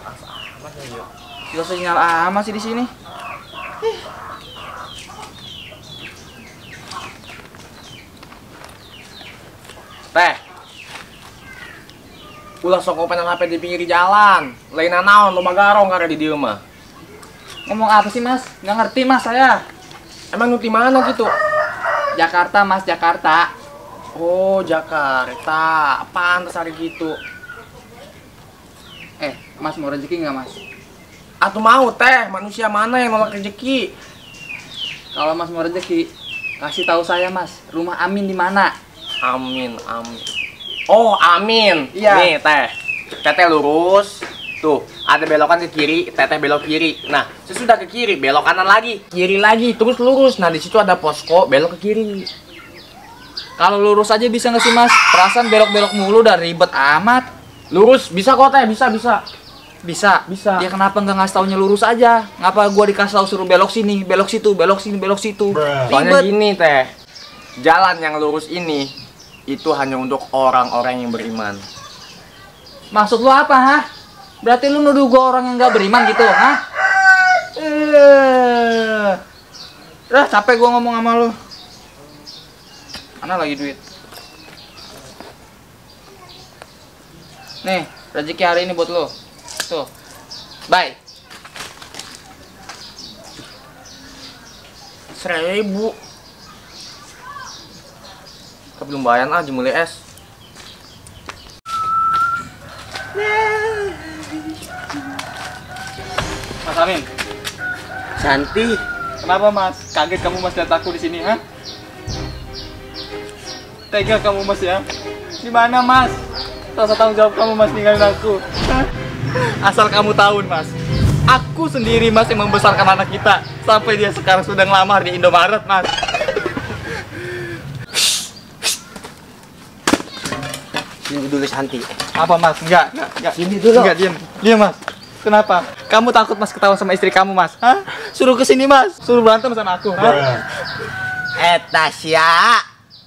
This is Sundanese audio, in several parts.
Amat ya. Gak sinyal amat sih di sini. Teh. Ulah sok openan HP di pinggir jalan. Lain naon loba garong karena di dieu mah. Ngomong apa sih, Mas? Nggak ngerti, Mas, saya. Emang nu di mana gitu? Jakarta, Mas, Jakarta. Oh, Jakarta. Pantes hari gitu. Mas mau rezeki nggak, Mas? Atuh mau, Teh. Manusia mana yang nolak rezeki? Kalau Mas mau rezeki, kasih tahu saya, Mas. Rumah Amin di mana? Amin, Amin. Oh, Amin. Iya. Nih, Teh. Teteh lurus. Tuh, ada belokan ke kiri, Teteh belok kiri. Nah, sesudah ke kiri, belok kanan lagi. Kiri lagi, terus lurus. Nah, di situ ada posko, belok ke kiri. Kalau lurus aja bisa nggak sih, Mas? Perasaan belok-belok mulu udah ribet amat. Lurus bisa kok, Teh, bisa, bisa. Bisa. Bisa. Ya kenapa nggak ngasih taunya lurus aja? Ngapa gua dikasih tahu suruh belok sini, belok situ, belok sini, belok situ? Soalnya gini, Teh. Jalan yang lurus ini itu hanya untuk orang-orang yang beriman. Maksud lu apa, ha? Berarti lu nuduh gua orang yang nggak beriman gitu, ha? Udah capek gua ngomong sama lu. Mana lagi duit? Nih, rezeki hari ini buat lu. Tuh. Bye. 1000. Tapi lumayan ah jemuli es. Mas Amin. Santi. Kenapa, Mas? Kaget kamu, Mas, lihat aku di sini, ha? Tega kamu, Mas, ya? Gimana, Mas? Rasa tanggung jawab kamu, Mas, ninggalin aku. Hah? Asal kamu tahu, Mas, aku sendiri, Mas, yang membesarkan anak kita sampai dia sekarang sudah ngelamar di Indomaret, Mas. Sini dulu, Santi. Apa, Mas? Enggak. Sini dulu. Enggak, diam. Diam, Mas. Kenapa? Kamu takut, Mas, ketahuan sama istri kamu, Mas? Hah? Suruh ke sini, Mas. Suruh berantem sama aku. Hah? Tasya.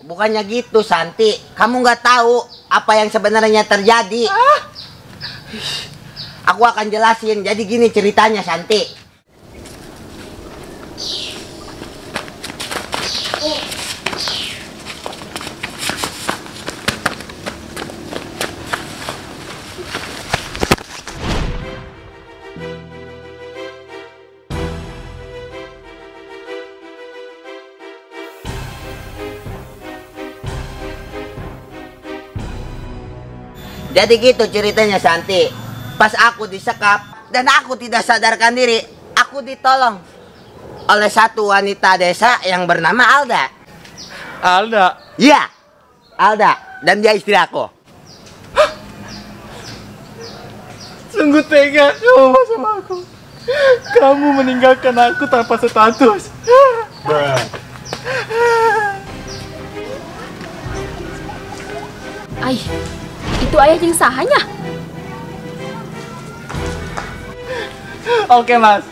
Bukannya gitu, Santi. Kamu nggak tahu apa yang sebenarnya terjadi. Ah? Aku akan jelasin. Jadi gini ceritanya, Santi. Jadi gitu ceritanya, Santi. Pas aku disekap dan aku tidak sadarkan diri, aku ditolong oleh satu wanita desa yang bernama Alda. Alda? Iya, Alda. Dan dia istri aku. Hah? Sungguh tega kamu sama aku. Kamu meninggalkan aku tanpa status. Ay, itu ayah jeung sahanya. Oke, Mas,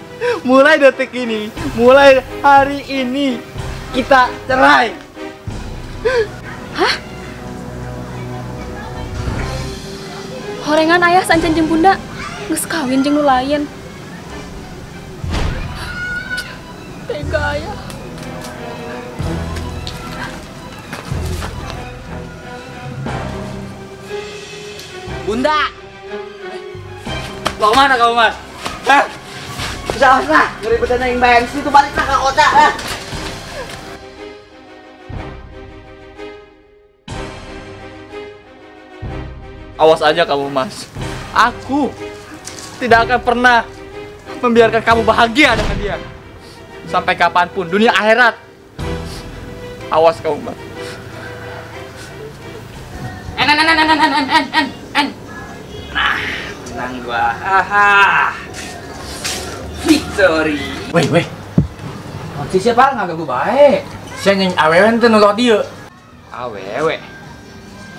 mulai detik ini, mulai hari ini kita cerai. Hah? Horengan ayah sancen jeung bunda geus kawin jeung nu lain. Tega ayah. Bunda, mau kemana kamu, Mas? Hah? Bisa lah, ngeribetan yang bensin itu baliklah ke kota lah. Awas aja kamu, Mas. Aku tidak akan pernah membiarkan kamu bahagia dengan dia. Sampai kapanpun, dunia akhirat. Awas kamu, Mas. N N N N N N N N N. Nah, menang gua. Haha. Victory. Weh, weh. Si siapa nggak ganggu baik. Sia yang awewe teh nu lewat dieu. Awewe.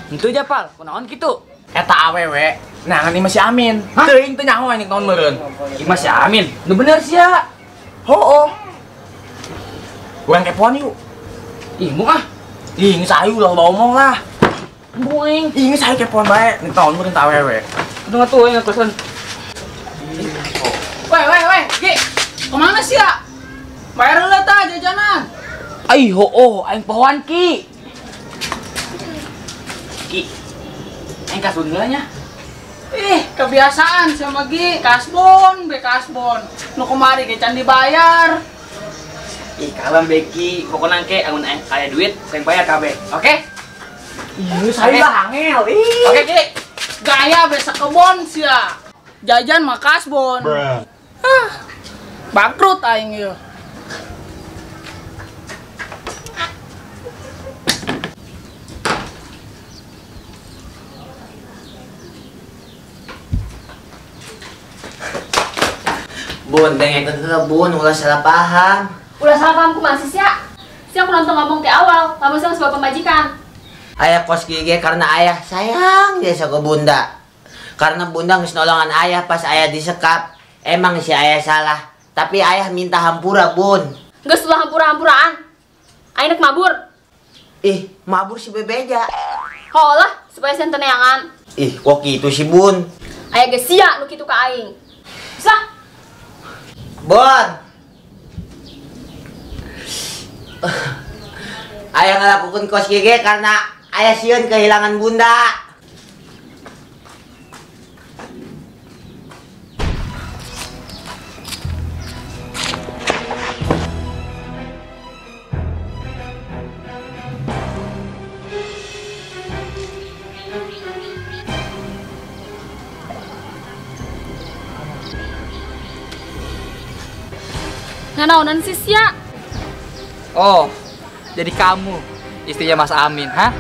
Entu aja, Pal. Kunaon kitu? Eta awewe. Nah, ini masih Amin. Teuing teu nyaho ini naon meureun. Ieu masih Amin. Nu bener sia. Hooh. Urang kepoan yuk. Ih, mau ah. Ih, geus ayu lah bawa omong lah. Boing. Ih, geus ayu kepoan bae. Nih naon meureun ta awewe. Udah ngatuh aing ngatusan. Weh, weh, weh, Gi. Kemana sih ya? Bayar heula tah jajanan. Ai hooh, aing pohoan Ki. Ki. Aing kasbon heula nya. Ih, kebiasaan sama Gi, kasbon, be kasbon. Nu kemari ge can dibayar. Ih, kalem Beki, pokoknya engke amun aing aya duit, saya bayar kabeh. Oke? Iya, saya lah angel. Ih. Oke, Ki. Gaya be sakebon sia. Jajan mah kasbon. Ah, bangkrut aing ieu. Bun, dengekeun heula Bun, ulah salah paham. Ulah salah paham kumaha sih sia? Sia aku nonton ngomong ti awal, lamun sia sebuah pemajikan. Ayah kos gigi karena ayah sayang jasa ke bunda. Karena bunda geus nolongan ayah pas ayah disekap. Emang si ayah salah, tapi ayah minta hampura Bun. Geus ulah hampura-hampuraan. Aing rek mabur. Ih, mabur si bebeja. Hoolah, supaya sia teu neangan. Ih, kok gitu sih Bun? Aya geus sia nu kitu ka aing. Sah. Bun. Ayah ngelakukan kos gigi karena ayah sieun kehilangan bunda. Nanaonan sih sia? Oh, jadi kamu istrinya Mas Amin, ha?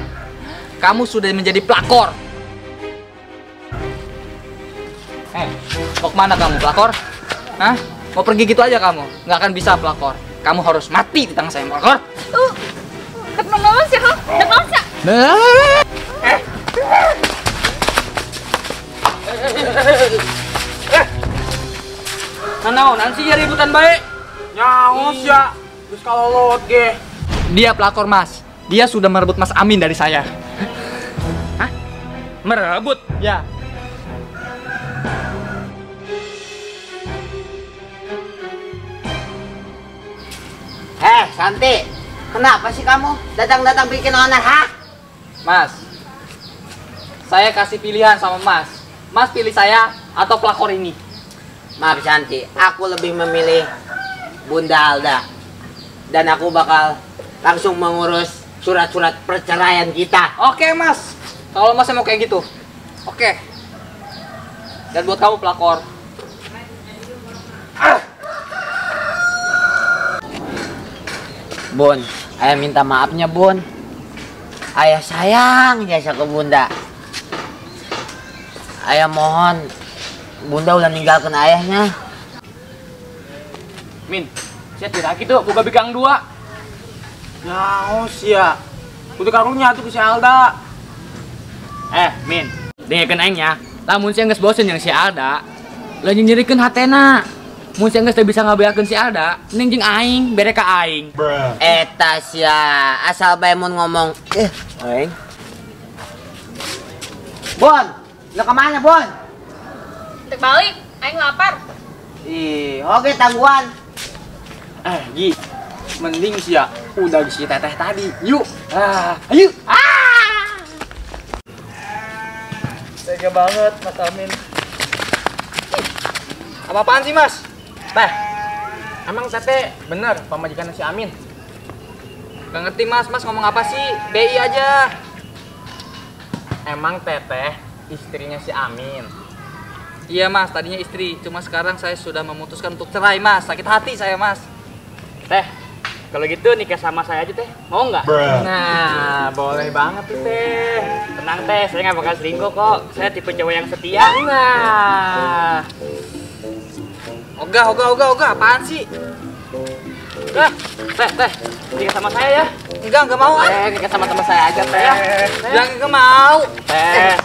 Kamu sudah menjadi pelakor. Mau kemana kamu, pelakor? Hah? Mau pergi gitu aja kamu? Nggak akan bisa, pelakor. Kamu harus mati di tangan saya, pelakor. Dek naon sih, ha? Dek naon sih? Naon sih ya ributan baik? Nyaos ya. Terus kalau lot ge. Dia pelakor, Mas. Dia sudah merebut Mas Amin dari saya. Hah? Merebut? Ya. Santi, kenapa sih kamu datang-datang bikin onar, ha? Mas, saya kasih pilihan sama Mas. Mas pilih saya atau pelakor ini? Maaf Santi, aku lebih memilih Bunda Alda. Dan aku bakal langsung mengurus surat-surat perceraian kita. Oke Mas, kalau Mas mau kayak gitu. Oke. Dan buat kamu pelakor. Ah! Bun, ayah minta maafnya Bun. Ayah sayang jasa ke Bunda. Ayah mohon Bunda udah ninggalkan ayahnya. Min, saya tidak gitu, buka bikang dua. Nyaos ya. Kudu karunya tuh ke si Alda. Min, dengekeun aing nya. Lamun sia geus bosen jeung si Alda, lain nyerikeun hatena. Mun sia geus teu bisa ngabeakeun si Alda, ning jeung aing, bere ka aing. Eta sia, asal bae mun ngomong, aing. Bon, lu kemana, Bon? Tek balik, aing lapar. Ih, oke tangguhan. Gi, mending sia udah si teteh tadi. Yuk. Ah, ayo. Ah. Tega banget Mas Amin. Apa-apaan sih, Mas? Teh, emang teteh bener pamajikan si Amin? Gak ngerti, Mas. Mas ngomong apa sih? BI aja. Emang teteh istrinya si Amin? Iya, Mas. Tadinya istri. Cuma sekarang saya sudah memutuskan untuk cerai, Mas. Sakit hati saya, Mas. Teh, kalau gitu nikah sama saya aja, Teh. Mau nggak? Nah, boleh banget tuh, Teh. Tenang, Teh. Saya nggak bakal selingkuh kok. Saya tipe cowok yang setia. Nah. Ogah, ogah, ogah, ogah, apaan sih? Teh, teh, nikah sama saya ya? Enggak mau. Teh, nikah sama teman saya aja, Teh. Enggak mau. Teh.